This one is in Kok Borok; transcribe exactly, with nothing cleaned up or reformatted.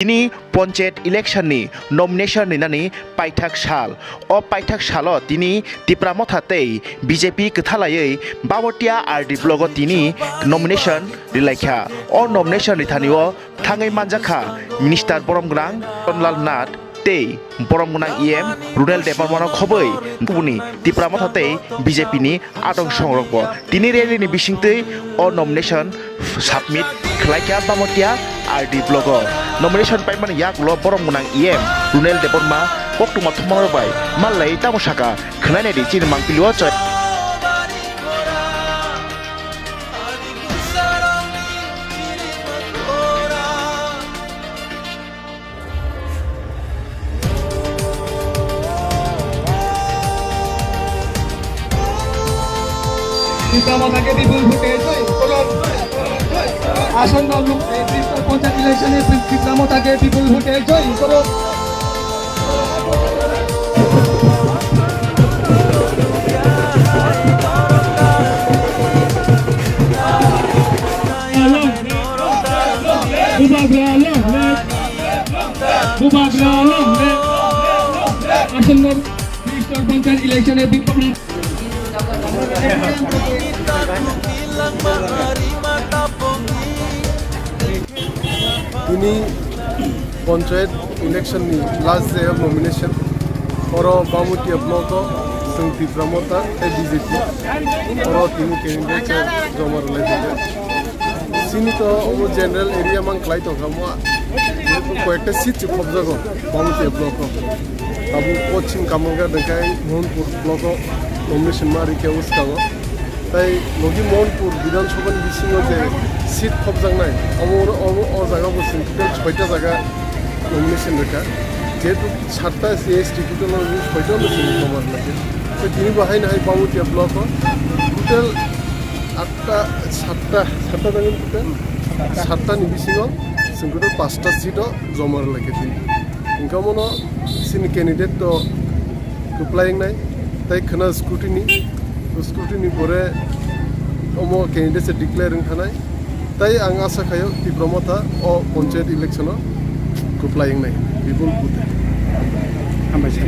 Ni panchayat election ni nomination rinani paithak sal. O paithak salo tini Tipra Motha tei B J P kwthalaiwi Babotia R D block o tini nomination rilaikha. O nomination rithanio thangwi manjakha Minister borom gwnang Tonlal Nath tei borom gwnang E M Runel Debbarmano khobwi kubuni Tipra Motha tei B J P ni adong songrokbo tini rally ni bisingtwi o nomination submit khlaikha Bamotia R D block o. Nomination paimani yagulo borom gwnang E M Runel Debbarma koktwma thumnairok bai mallai tamo saka khwnainai di chini mangpili o choi. Tipra Mothake বিপুল ভোটে জয়ী করুন। আসন্ন লোক-, এই ত্রিস্তর পঞ্চায়েত ইলেকশনে তি-, টিপ্রা মথাকে বিপুল ভোটে জয়ী করুন। Bubagra long live! Bubagra long live! Asonno ত্রিস্তর পঞ্চায়েত ইলেকশনে বিপ্লব। Tini panchayat election ni last day of nomination. Oro Bamutia block o chwng Tipra Motha tei B J P. Oro tini candidate joma rwlai phaikha. Chini to omo general area mang kwlai tongkha mo. Koyekta seat se khobjago Bamutia block o. Tabuk Poschim Kamalghat hwnkhe Mohanpur block o nomination ma rikhe uskang o. Tai logi Mohanpur Bidhan Sabha ni bisingo je seat khobjaknai, omo, omo, o jaga bo chwng total soita jaga nomination rwkha. Jehetu satta C S T total o soita no chwng joma rwlai khe. Tai tini bo haino hai Bamutia block o total atta, satta, satta jaga ni total satta ni bisingo chwng total pasta seat o joma rwlai khe tini. Hingke omono chini candidate to kwplai wngnai, tei khwna scrutiny, scrutiny pore omo candidate se declare wng thanai. Tei ang asa khaio Tipra Motha o panchayat election o kwplai wngnai, bipul vote. Hambai sai.